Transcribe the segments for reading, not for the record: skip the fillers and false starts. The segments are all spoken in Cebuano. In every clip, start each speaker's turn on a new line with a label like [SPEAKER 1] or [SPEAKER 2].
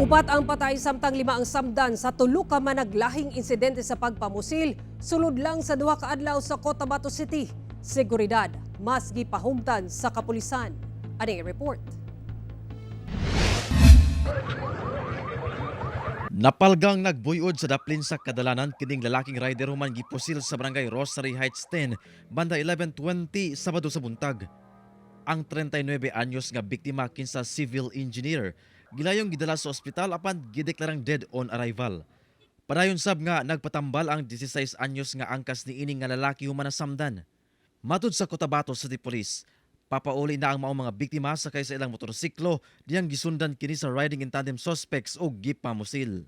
[SPEAKER 1] Upat ang patay samtang lima ang samdan sa tulo ka managlahing insidente sa pagpamusil sulod lang sa 2 ka adlaw sa Cotabato City. Seguridad mas gipahugtan sa kapulisan. Aning report.
[SPEAKER 2] Napalgang nagbuyod sa daplin sa kadalanan kining lalaking rider human gipusil sa Barangay Rosary Heights 10 banda 11:20 Sabado sa buntag. Ang 39 anyos nga biktima, kinsa civil engineer, gilayong gidala sa ospital apan gideklarang dead on arrival. Padayon sab nga nagpatambal ang 16 anyos nga angkas niini nga lalaki human nasamdan. Matud sa Cotabato City Police, papauli na ang maong mga biktima sakay sa ilang motorsiklo diyang gisundan kini sa riding in tandem suspects og gipamusil.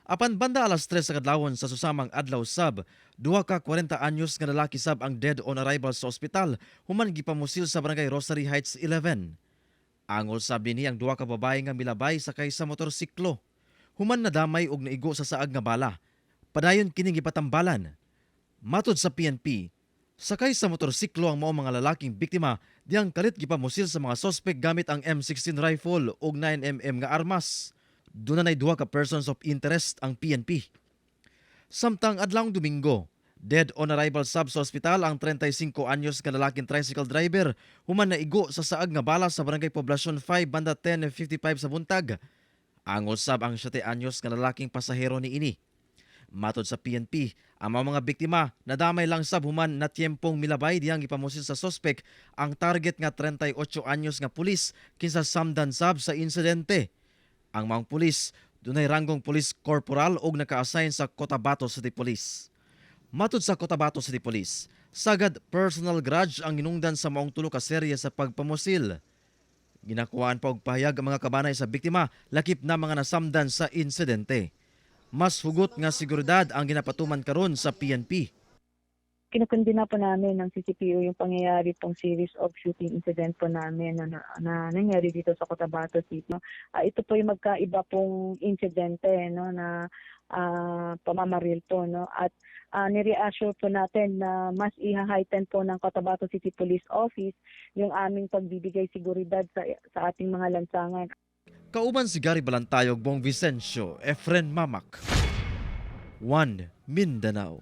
[SPEAKER 2] Apan banda alas 3 sa kadlawon sa susamang adlaw sab, 2 ka 40 anyos nga lalaki sab ang dead on arrival sa ospital human gipamusil sa Barangay Rosary Heights 11. Angol sab dinhi ang duha ka babae nga milabay sakay sa motorsiklo. Human nadamay og naigo sa saag nga bala. Padayon kining gipatambalan. Matud sa PNP, sakay sa motorsiklo ang maong mga lalaking biktima diyang kalit gipamusil sa mga sospek gamit ang M16 rifle ug 9 mm nga armas. Duna nay duha ka persons of interest ang PNP. Samtang adlawng Domingo, dead on arrival sab sa ospital ang 35 anyos nga lalaking tricycle driver human naigo sa saag nga bala sa Barangay Poblacion 5 banda 10:55 sa buntag. Angol sab ang 7 anyos nga lalaking pasahero niini. Matod sa PNP, ang mga biktima nadamay lang sab human na tiyempong milabay diyang gipamusil sa sospek ang target nga 38 anyos nga pulis, kinsa samdan sab sa insidente. Ang mga pulis dunay ranggong police corporal og naka-assign sa Cotabato City Police. Matud sa Cotabato City Police, sagad personal grudge ang hinungdan sa maong tulo ka serye sa pagpamusil. Ginakuhaan pa og pahayag ang mga kabanay sa biktima, lakip na mga nasamdan sa insidente. Mas hugot nga seguridad ang ginapatuman karon sa PNP.
[SPEAKER 3] Kinukundena po namin ng CCPO yung pangyayari pong series of shooting incident po namin na nangyari dito sa Cotabato City, no? Ito po yung magkaiba pong insidente, no, na pamamaril po, no, at nireassure po natin na mas i-heighten po ng Cotabato City Police Office yung aming pagbibigay seguridad sa ating mga lansangan.
[SPEAKER 2] Kauban si Gary Balantayog, Bong Vicencio, Efren Mamak. 1 Mindanao.